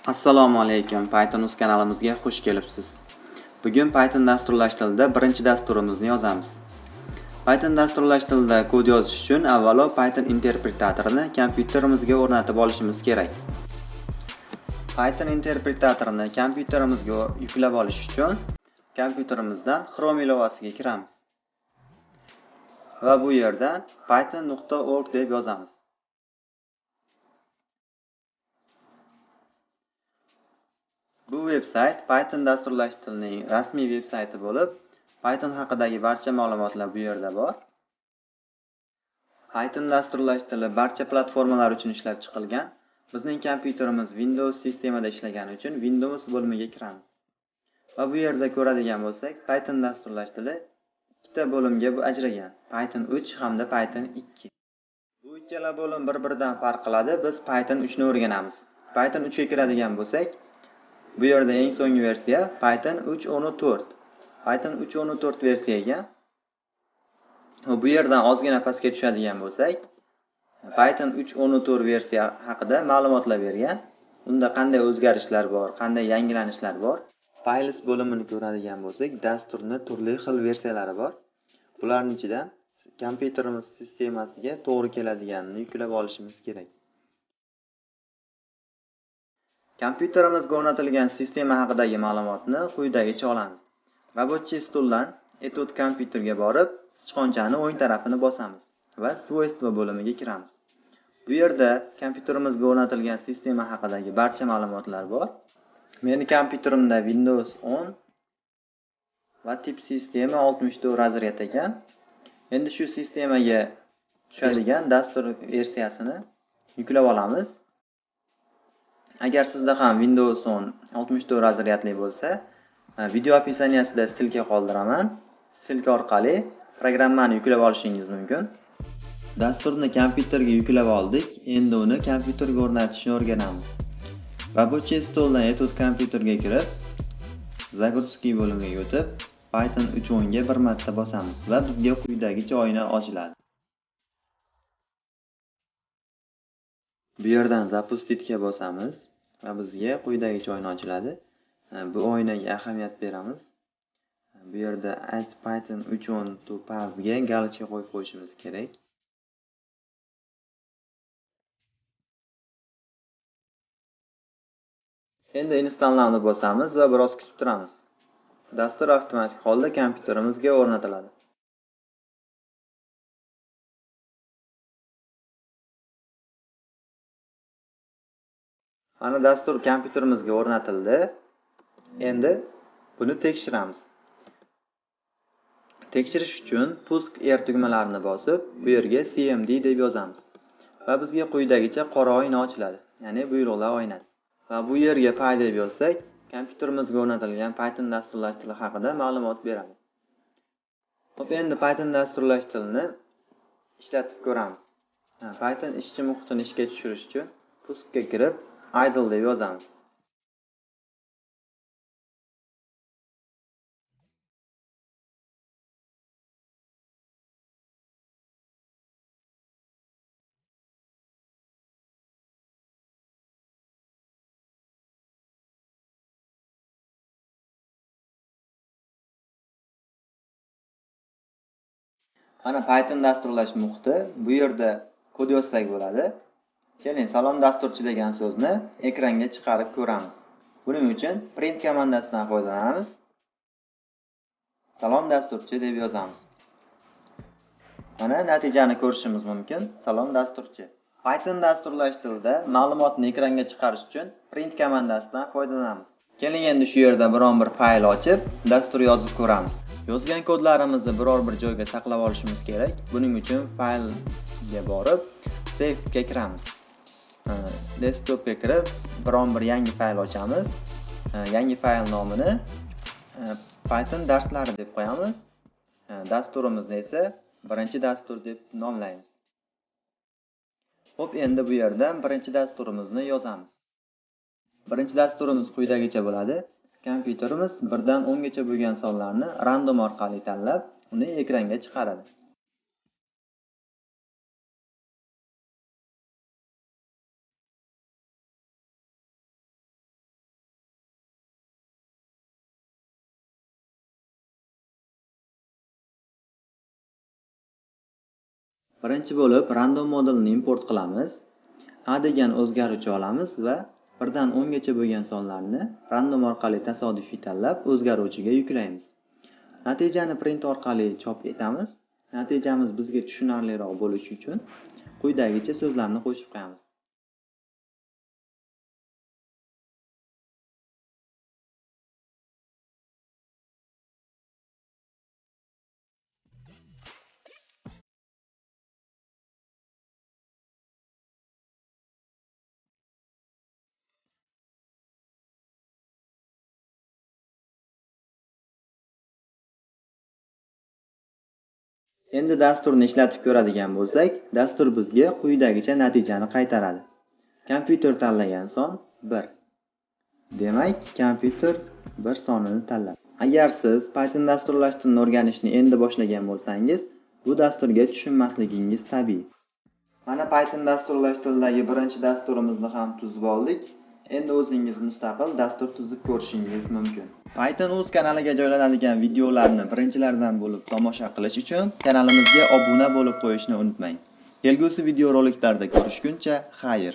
Assalomu alaykum, Python.uz kanalimizga xush kelibsiz. Bugun Python dasturlash tilida birinchi dasturimizni yozamiz. Python dasturlash tilida kod yozish uchun avvalo Python interpretatorini kompyuterimizga o'rnatib olishimiz kerak. Python interpretatorini kompyuterimizga yuklab olish uchun kompyuterimizdan Chrome ilovasiga kiramiz. Va bu yerdan python.org deb yozamiz. Bu veb-sayt Python dasturlash tilining rasmiy veb-sayti bo'lib, Python haqidagi barcha ma'lumotlar bu yerda bor. Python dasturlash tili barcha platformalar uchun ishlab chiqilgan. Bizning kompyuterimiz Windows sistemada ishlagani uchun Windows bo'limiga kiramiz. Va bu yerda ko'radigan bo'lsak, Python dasturlash tili ikkita bo'limga ajragan. Python 3 hamda Python 2. Bu ikkala bo'lim bir-biridan farq qiladi. Biz Python 3 ni o'rganamiz. Python 3 ga kiradigan bo'lsak, bu yerda eng so'nggi versiya Python 3.14. Python 3.14 versiya ekan. Bu yerdan ozgina pastga tushadigan bo'lsak, Python 3.14 versiya haqida ma'lumotlar bergan. Unda qanday o'zgarishlar bor, qanday yangilanishlar bor. Files bo'limini ko'radigan bo'lsak, dasturni turli xil versiyalari bor. Bularning ichidan kompyuterimiz sistemasiga to'g'ri keladiganini yuklab olishimiz kerak. Kompyuterimizga o'rnatilgan sistema haqidagi ma'lumotni quyidagicha olamiz. Рабочий stoldan Etude kompyuterga borib, sichqonchani o'ng tarafini bosamiz va Свойства bo'limiga kiramiz. Bu yerda kompyuterimizga o'rnatilgan sistema haqidagi barcha ma'lumotlar bor. Meni kompyuterimda Windows 10 va tip sistema 64 razryad ekan. Endi shu sistemaga tushadigan dastur versiyasini yuklab olamiz. Agar sizda ham Windows 10 64 razryadli bo'lsa, video описаниясida ссылка qoldiraman. Ссылка orqali programmani yuklab olishingiz mumkin. Dasturni kompyuterga yuklab oldik. Endi uni kompyuterga o'rnatishni o'rganamiz. Рабочий stoldan Etude kompyuterga kirib, Загрузки bo'limiga o'tib, Python 3.10 ga bir marta bosamiz va bizga quyidagicha oyna ochiladi. Bu yerdan Запустить ga bosamiz va bizga quyidagicha oyna ochiladi. Bu oynaga ahamiyat beramiz. Bu yerda Add Python 3.10 to path ga галочка qo'yib qo'yishimiz kerak. Endi Install Now'ni bosamiz va biroz kutib turamiz. Dastur avtomatik holda kompyuterimizga o'rnatiladi. Mana dastur kompyuterimizga o'rnatildi. Endi buni tekshiramiz. Tekshirish uchun Pusk R tugmalarini bosib, bu yerga CMD deb yozamiz. Va bizga quyidagicha qora oyna ochiladi, ya'ni buyruqlar oynasi. Va bu yerga py deb yozsak, kompyuterimizga o'rnatilgan Python dasturlash tili haqida ma'lumot beradi. Xo'p, endi Python dasturlash tilini ishlatib ko'ramiz. Python ishchi muhitini ishga tushirish uchun Puskga kirib idle deb yozamiz. Mana Python dasturlash muhiti. Bu yerda kod yozsak bo'ladi. Keling, salom dasturchi degan so'zni ekranga chiqarib ko'ramiz. Buning uchun print komandasidan foydalanamiz. Salom dasturchi deb yozamiz. Mana natijani ko'rishimiz mumkin. Salom dasturchi. Python dasturlash tilida ma'lumotni ekranga chiqarish uchun print komandasidan foydalanamiz. Keling, endi shu yerda biron bir fayl ochib, dastur yozib ko'ramiz. Yozgan kodlarimizni biror bir joyga saqlab olishimiz kerak. Buning uchun faylga borib, save ga kiramiz. Desktopga kirib, biron bir yangi fayl ochamiz. Yangi fayl nomini Python darslari deb qo'yamiz. Dasturimizni esa birinchi dastur deb nomlaymiz. Xo'p, endi bu yerdan birinchi dasturimizni yozamiz. Birinchi dasturimiz quyidagicha bo'ladi. Kompyuterimiz 1 dan 10 gacha bo'lgan sonlarni random orqali tanlab, uni ekranga chiqaradi. Birinchi bo'lib random modulini import qilamiz. A degan o'zgaruvchi olamiz va 1 dan 10 gacha bo'lgan sonlarni random orqali tasodifiy tanlab o'zgaruvchiga yuklaymiz. Natijani print orqali chop etamiz. Natijamiz bizga tushunarliroq bo'lishi uchun quyidagicha so'zlarni qo'shib qo'yamiz. Endi dasturni ishlatib ko'radigan bo'lsak, dastur bizga quyidagicha natijani qaytaradi. Kompyuter tanlagan son 1. Demak, kompyuter 1 sonini tanladi. Agar siz Python dasturlash tilini o'rganishni endi boshlagan bo'lsangiz, bu dasturga tushunmasligingiz tabiiy. Mana, Python dasturlash tilidagi birinchi dasturimizni ham tuzib oldik. Endi o'zingiz mustaqil dastur tuzib ko'rishingiz mumkin. Python o'z kanaliga joylanadigan videolarni birinchilardan bo'lib tomosha qilish uchun kanalimizga obuna bo'lib qo'yishni unutmang. Kelgusi videoroliklarda ko'rishguncha, xayr.